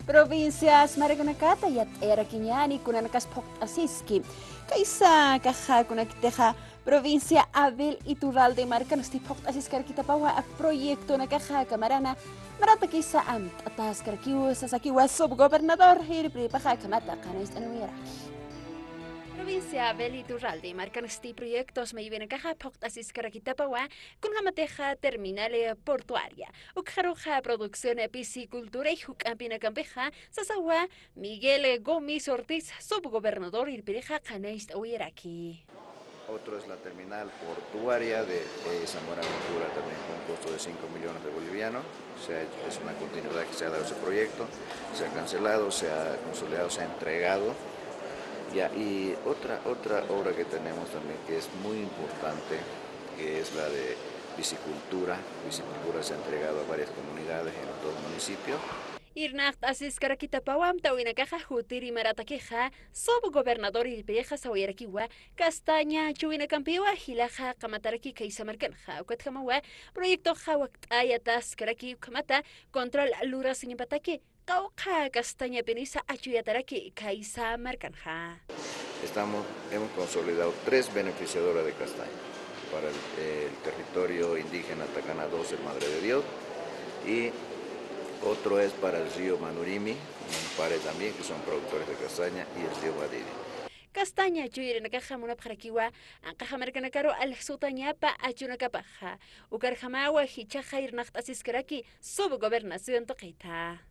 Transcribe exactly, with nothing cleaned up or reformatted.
Provincias markanakata yat'ayarakiñäni kunanakas phuqt'asiski. Kaysa kaxa kunakitixa provincia Abel Iturralde markansti phuqt'asiskarakitapawa proyectonakaxa aka marana, maratakisa amt'ataskarakiw sasakiwa subgobernador irpiripaxa akhamata qhanayt'aniwayaraki. Provincia Abel Iturralde markansti proyectos maypinakaxa phuqt'asiskarakitapawa, kunjamatixa terminal portuaria, ukxaruxa producción piscicultura y juk'ampinakampixa sasawa Miguel Gómez Ortiz, subgobernador irpirixa qhanayt'awayaraki. Otro es la terminal portuaria de, eh, Zamora Ventura, también con un costo de cinco millones de bolivianos. Se ha hecho, es una continuidad que se ha dado ese proyecto, se ha cancelado, se ha consolidado, se ha entregado. Ya, y otra, otra obra que tenemos también que es muy importante, que es la de piscicultura. Piscicultura se ha entregado a varias comunidades en los dos municipios. Irnaqt'asiskarakitapawa amtawinakaxa jutiri maratakixa, subgobernador irpirixa sawayarakiwa, castaña chuwinakampiwa jilaxa qamataraki kaysa markanxa, ukatjamawa proyectoxa wakt'ayataskaraki ukhamata control lurasiñapataki, qawqha castañapinisa achuyataraki kaysa markanxa. Estamos, hemos consolidado tres beneficiadoras de castaña para el, el territorio indígena Tacana dos, el Madre de Dios, y otro es para el río Manurimi, Manupare también, que son productores de castaña, y el río Badiri. Castaña chuyirinakaxa munapxarakiwa, anqaxa markanakaru aljsutañapa achunakapaxa. Ukarjamawa jichhaxa irnaqt'asiskaraki subgobernación tuqita.